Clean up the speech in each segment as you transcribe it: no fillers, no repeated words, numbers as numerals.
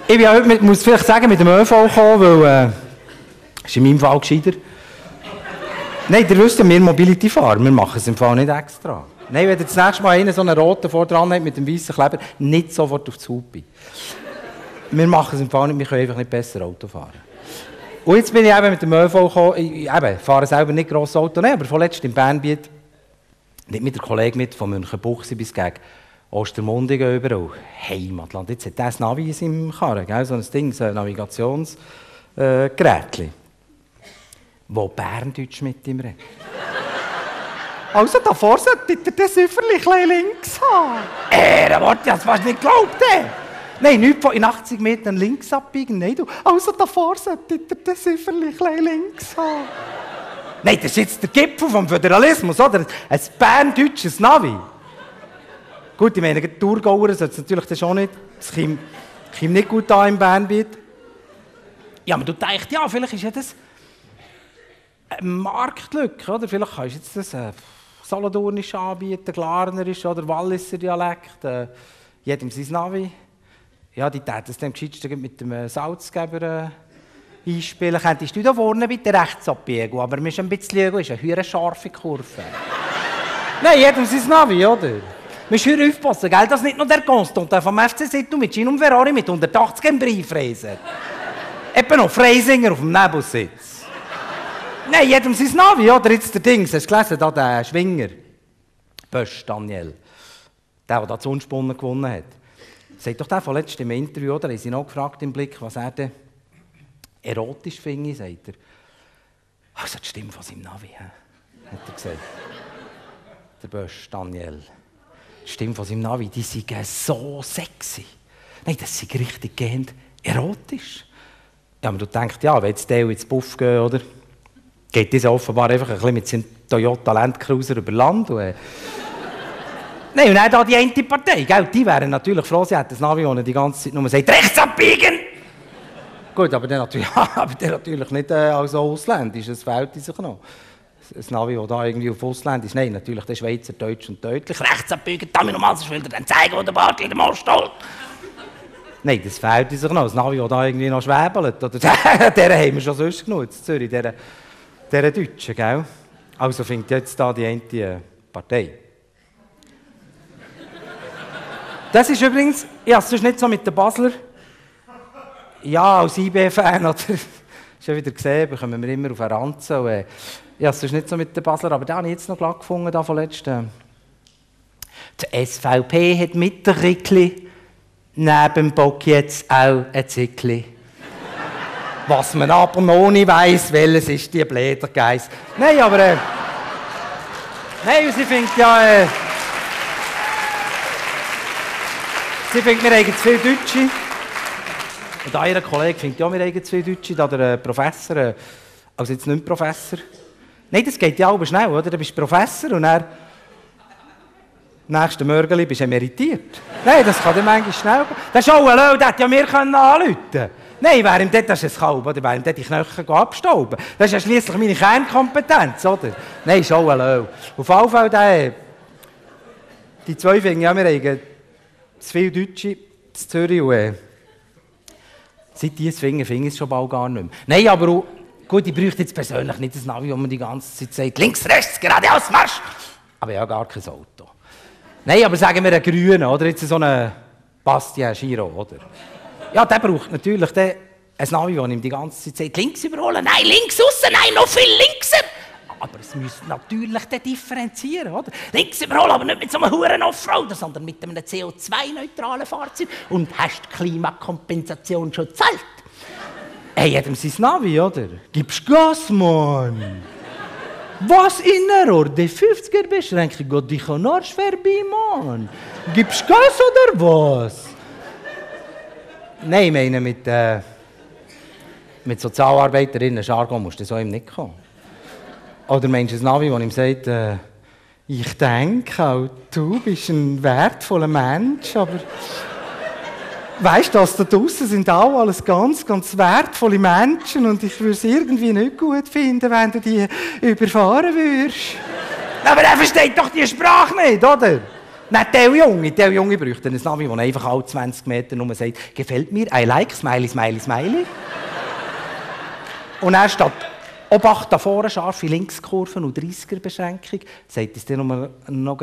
Ich bin heute, muss vielleicht sagen, mit dem ÖV gekommen, weil ist in meinem Fall gescheiter. Nein, ihr wisst ja, wir Mobility-Fahrer, wir machen es im Fall nicht extra. Nein, wenn ihr das nächste Mal einen so einen roten vor dran habt mit dem weißen Kleber, nicht sofort auf die Hupe. Wir machen es im Fall nicht, wir können einfach nicht besser Auto fahren. Und jetzt bin ich eben mit dem ÖV gekommen, ich fahre selber nicht grosses Auto, nein, aber vorletzt im Bernbiet, nicht mit der Kollege mit von Münchenbuchsee bis gegen Ostermundigen überall. Heimatland, jetzt hat der ein Navi in seinem Karren, gell? So ein Ding, so ein Navigationsgerät, wo Berndeutsch mit ihm redet. Also davor sollte ihr das Süfferli links haben. Warte, das hast du nicht geglaubt, Nein, nicht von in 80 Metern links abbiegen, nein, du. Also davor sollte ihr das Süfferli links haben. Nein, das ist jetzt der Gipfel vom Föderalismus, oder? Ein berndeutsches Navi. Gut, ich meine, die Thurgauer sollte es natürlich das schon nicht. Es kommt nicht gut an im Bernbiet. Ja, aber du denkst, ja, vielleicht ist ja das eine Marktlücke, oder? Vielleicht kannst du jetzt das Solothurnisch anbieten, Glarnerisch oder Walliser Dialekt. Jedem sein Navi. Ja, die täten es dem gescheitsten mit dem Salzgeber einspielen. Könntest du da vorne bitte rechts abbiegen, aber wir müssen ein bisschen schauen, ist eine höhere scharfe Kurve. Nein, jedem sein Navi, oder? Wir müssen aufpassen, gell, dass nicht nur der Constant vom FC Situ mit Gino und Ferrari mit 180 im Brief reisen. Eben noch Freisinger auf dem Nebelsitz. Nein, jedem sein Navi, oder? Jetzt der Dings, hast du gelesen, da der Schwinger? Bösch, Daniel. Der da zu Unspunnen gewonnen hat. Sagt doch der von letztem Interview, oder? Haben sie noch gefragt im Blick, was er denn erotisch finde, sagt er. Also die Stimme von seinem Navi, hat er gesagt. Der Bösch, Daniel. Die Stimme von seinem Navi, die sind so sexy. Nein, das ist richtig gehend erotisch. Ja, aber du denkst, ja, wenn jetzt der ins Buff gehen, oder? Geht dieser offenbar einfach ein bisschen mit seinem Toyota Land Cruiser über Land. Nein, und dann da die eine Partei, gell? Die wären natürlich froh, sie hätten das Navi, das die ganze Zeit nur sagt, rechts abbiegen! Gut, aber der natürlich nicht als ausländisch, das fehlt sich noch. Ein Navi, das da irgendwie auf Ausländisch ist. Nein, natürlich der Schweizer Deutsch und deutlich. Rechts abbiegen, damit nochmal, sonst will er dann zeigen, wo der Bartli in der Most steht. Nein, das fehlt sich noch. Das Navi, das da irgendwie noch schwebelt. Oder den haben wir schon sonst genutzt, Zürich, dieser Deutschen, gell? Also findet jetzt da die eine Partei. Das ist übrigens, ja, es ist nicht so mit den Basler. Ja, als IB-Fan, oder? Schon wieder gesehen, bekommen wir immer auf einen Ranzen. Ja, es ist nicht so mit den Basler, aber den habe ich jetzt noch glatt gefunden, da von letztem. Die SVP hat mit der Rickli neben dem Bock jetzt auch ein Zickli. Was man aber noch nicht weiss, welches ist die Blädergeiss. Nein, aber nein, sie findet ja... sie findet, wir haben zu viele Deutsche. Und ein Kollege findet ja, wir haben zu viele Deutsche. Da der Professor, also jetzt nicht Professor. Nein, das geht ja aber schnell, oder? Du bist Professor und dann... nächsten Morgen bist du emeritiert. Nein, das kann dir manchmal schnell gehen. Der Schauenlöw, der hätte ja mir anrufen können. Nein, wäre ihm dort, das ist ein Kalb, oder? Wäre ihm dort die Knöchel abstauben. Das ist ja schliesslich meine Kernkompetenz, oder? Nein, Schauenlöw. Auf jeden Fall, die zwei finden ja, wir haben zu viele Deutsche in Zürich und seit die es finden es schon bald gar nicht mehr. Nein, aber auch, gut, ich bräuchte jetzt persönlich nicht das Navi, wo man die ganze Zeit sagt, links, rechts, geradeaus, Marsch! Aber ja, gar kein Auto. Nein, aber sagen wir einen Grünen, oder? Jetzt so einen Bastien Giro, oder? Ja, der braucht natürlich ein Navi, das ihm die ganze Zeit sagt, links überholen, nein, links aussen, nein, noch viel linkser. Aber es müsste natürlich differenzieren, oder? Links überholen, aber nicht mit so einem huren Offroader, sondern mit einem CO2-neutralen Fahrzeug. Und hast die Klimakompensation schon gezahlt? Hey, jedem sein Navi, oder? Gibst Gas, Mann! Was in Error? Die 50er-Beschränkung geht dich an Arsch vorbei, Mann! Gibst Gas oder was? Nein, ich meine, mit Sozialarbeiterinnen Jargon musst du so ihm nicht kommen. Oder meinst du ein Navi, das ihm sagt, ich denke auch, du bist ein wertvoller Mensch, aber weißt du, da draussen sind auch alles ganz, ganz wertvolle Menschen und ich würde es irgendwie nicht gut finden, wenn du die überfahren würdest. Aber er versteht doch die Sprache nicht, oder? Nein, der Junge bräuchte ein Navi, der einfach alle 20 Meter nur sagt, gefällt mir, I like, smiley, smiley, smiley. Und er statt Obacht da vorne, scharfe Linkskurven und 30er-Beschränkung, sagt es dir noch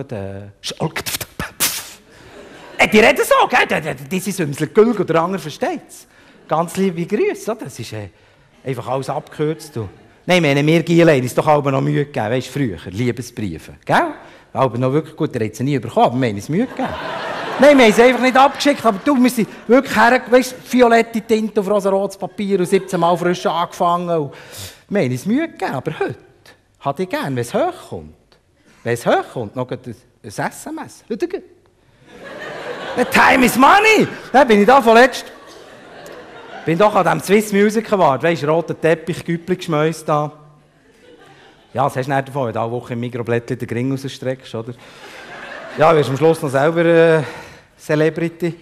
die reden so, gell? Diese Sümmsel Gülg oder andere versteht es. Ganz liebe Grüße, oder? Das ist einfach alles abgekürzt. Nein, wir Gielen haben uns doch auch noch Mühe gegeben, weißt du, früher, Liebesbriefe, gell? Aber noch wirklich gut, der hat sie nie bekommen, aber wir haben uns Mühe gegeben. Nein, wir haben es einfach nicht abgeschickt, aber du, wir sind wirklich weißt, violette Tinte auf rosa-rotes Papier und 17 Mal frisch angefangen. Und wir haben uns Mühe gegeben, aber heute hätte ich gerne, wenn es hochkommt. Wenn es hochkommt, noch ein SMS. Heute geht. Time is money! Dann bin ich da vorletzt. Bin doch an diesem Swiss Music Award, weißt du, roter Teppich, Güppli geschmäust da. Ja, was hast du nicht davon, wenn du alle Woche im Mikroblättchen den Gring rausstreckst, oder? Ja, du wirst am Schluss noch selber Celebrity.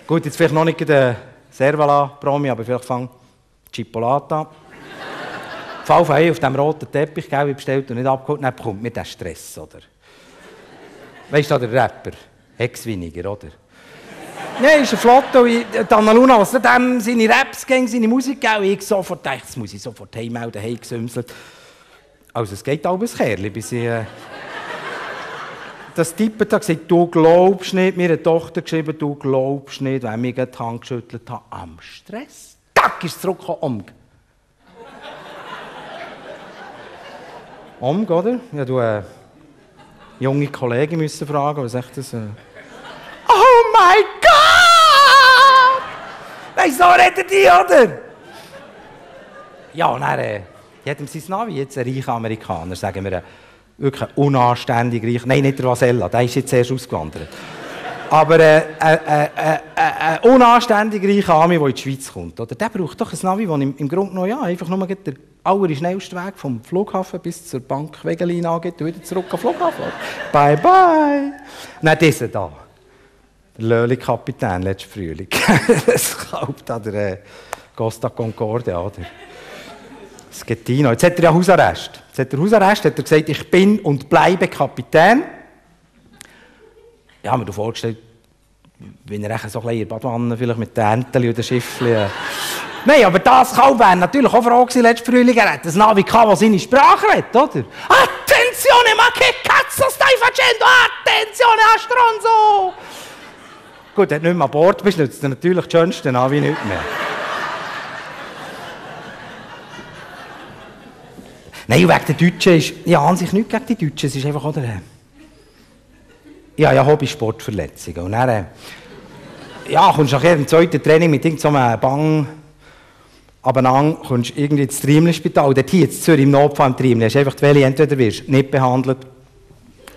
Gut, jetzt vielleicht noch nicht der Servala-Promi, aber vielleicht fang Chipolata. Fall auf dem roten Teppich, gell, wie bestellt und nicht abgeholt, dann bekommt mir den Stress, oder? Weißt du, der Rapper, Ex-Winiger, oder? Nein, ist ein Flotto, Anna Luna, was dem seine Raps ging, seine Musik gell, ich sofort dachte, jetzt muss ich sofort heimmelden, heimgesümselt. Also es geht auch bis Kerli, bis ich das Tippet hat gesagt, du glaubst nicht, mir eine Tochter geschrieben, du glaubst nicht, wenn ich die Hand geschüttelt habe, am Stress. Tack, ist es zurückgekommen, Omg, oder? Ja, du junge Kollegen müssen fragen, was echt das... Oh mein Gott! Weißt du, so reden die, oder? Ja, und dann, jedem sein Navi, jetzt ein reicher Amerikaner, sagen wir, wirklich ein unanständig reich. Nein, nicht der Vasella, der ist jetzt erst ausgewandert. Aber ein unanständig reicher Ami, der in die Schweiz kommt, oder? Der braucht doch ein Navi, das im Grunde genommen ja, einfach nur der allerschnellste Weg vom Flughafen bis zur Bank Wegelin angeht und wieder zurück am Flughafen. Bye, bye. Nein, dieser da. Der Löhli-Kapitän letzten Frühling. Das kauft an der Costa Concordia, oder? Schettino. Jetzt hat er ja Hausarrest. Hat er gesagt, ich bin und bleibe Kapitän. Ja, mir vorgestellt, wenn er so ein bisschen in der Badwanne, vielleicht mit den Entchen oder Schiffchen. Nein, aber das Kalb wäre natürlich auch froh gewesen, letzten Frühling. Er hat ein Navi gehabt, das seine Sprache redet, oder? Attenzione, ma che cazzo stai facendo? Attenzione, a stronzo! Gut, wenn du nicht mehr an Bord bist, nützt er natürlich das schönste Navi nicht mehr. Nein, wegen der Deutschen ist... Ja, an sich nichts gegen die Deutschen, es ist einfach auch der... Ja, Hobbysportverletzungen. Und dann... Ja, kommst du nachher im zweiten Training mit irgendeinem Bang... Aber dann kommst du irgendwie ins Triemli-Spital. Dort hier, in Zürich, im Notfall im Triemli, hast du einfach die Welle, entweder wirst nicht behandelt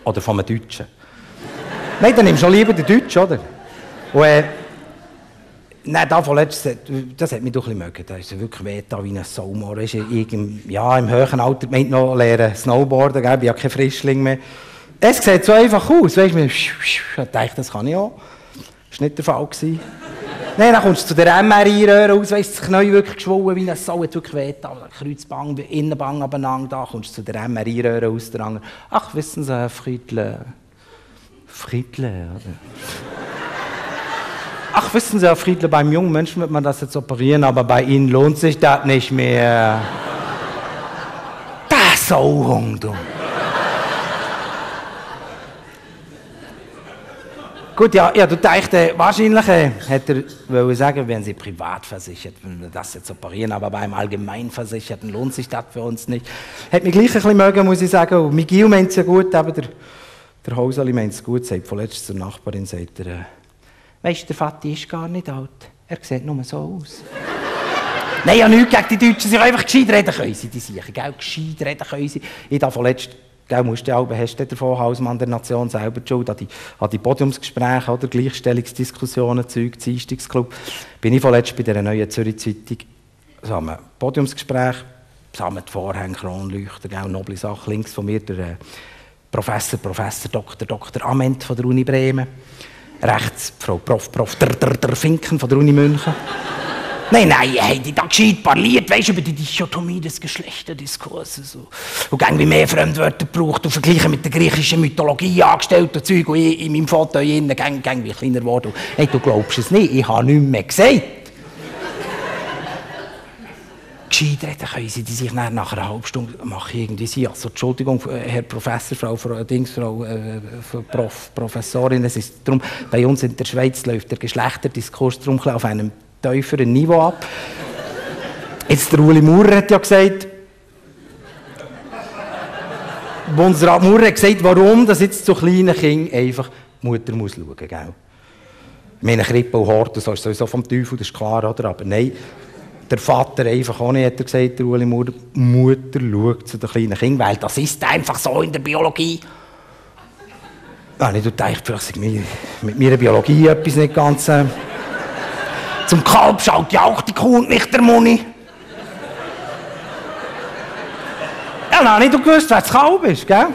oder von einem Deutschen. Nein, dann nimmst du lieber den Deutschen, oder? Und nein, davon letztes, das hat mich doch ein bisschen mögen. Da ist wirklich weh wie ein Saumor. Im höheren Alter meint noch lernen Snowboarden, gell? Ich bin ja kein Frischling mehr. Es sieht so einfach aus, weißt du, ich dachte, das kann ich auch. Das war nicht der Fall. Nein, dann kommst du zu der MRI-Röhre raus, weißt du, das Knie wirklich geschwollen wie ein Sau, hat wirklich weh, Kreuzbang, Innenbang abeinander, da kommst du zu der MRI-Röhre raus, ach, wissen Sie, Friedle, oder? Ach, wissen Sie, Herr Friedle, beim jungen Menschen wird man das jetzt operieren, aber bei Ihnen lohnt sich das nicht mehr. Das Sauhung, du. Gut, ja, du dachte, wahrscheinlich hätte er sagen, wären Sie privat versichert, wenn wir das jetzt operieren, aber beim Allgemeinversicherten lohnt sich das für uns nicht. Hat mich gleich ein bisschen mögen, muss ich sagen. Und Miguel meint es ja gut, aber der Hausali meint es gut, sagt vorletzt zur Nachbarin, sagt er, weisst du, der Vati ist gar nicht alt, er sieht nur so aus. Nein, ja nichts gegen die Deutschen, sie können einfach gescheit reden können sie, die Siechen, gell, gescheit reden können sie. Ich da vorletzt, gell, musst du auch, hast du davon, Hausmann der Nation selber die Schuld, an die Podiumsgespräche oder Gleichstellungsdiskussionen, Zeug, Dienstagsclub, bin ich vorletzt bei der neuen Zürich Zeitung, so haben wir Podiumsgespräch, zusammen die Vorhänge, Kronleuchter, gell, noble Sache, links von mir der Professor Dr. Ament von der Uni Bremen, rechts Frau Prof. Finken von der Uni München. Nein, haben die da gescheit parliert, weisst du, über die Dichotomie des Geschlechterdiskurses. Und irgendwie mehr Fremdwörter gebraucht und vergleichen mit der griechischen Mythologie angestellt und Zeug. Und ich in meinem Foto innen gang wie kleiner geworden. Hey, du glaubst es nicht, ich habe nichts mehr gesagt. Gescheit reden können sie die sich nach einer halben Stunde machen irgendwie sie. Also, Entschuldigung, Herr Professor, Professorin, es ist darum, bei uns in der Schweiz läuft der Geschlechterdiskurs darum auf einem tieferen Niveau ab. Jetzt der Ueli Maurer hat ja gesagt, Bundesrat Maurer hat gesagt, warum das jetzt zu kleinen Kindern einfach die Mutter muss schauen, gell? Meine Krippe und Horten, so ist sowieso vom Teufel, das ist klar, oder? Aber nein. Der Vater einfach auch nicht, hat er gesagt, der Ueli Maurer. Die Mutter schaut zu den kleinen Kindern, weil das ist einfach so in der Biologie. Ja, ich dachte, vielleicht sei mit meiner Biologie etwas nicht ganz... Zum Kalb schaut ja auch die Kuh und nicht der Muni. Ja, nein, du gewusst, wer das Kalb ist, gell?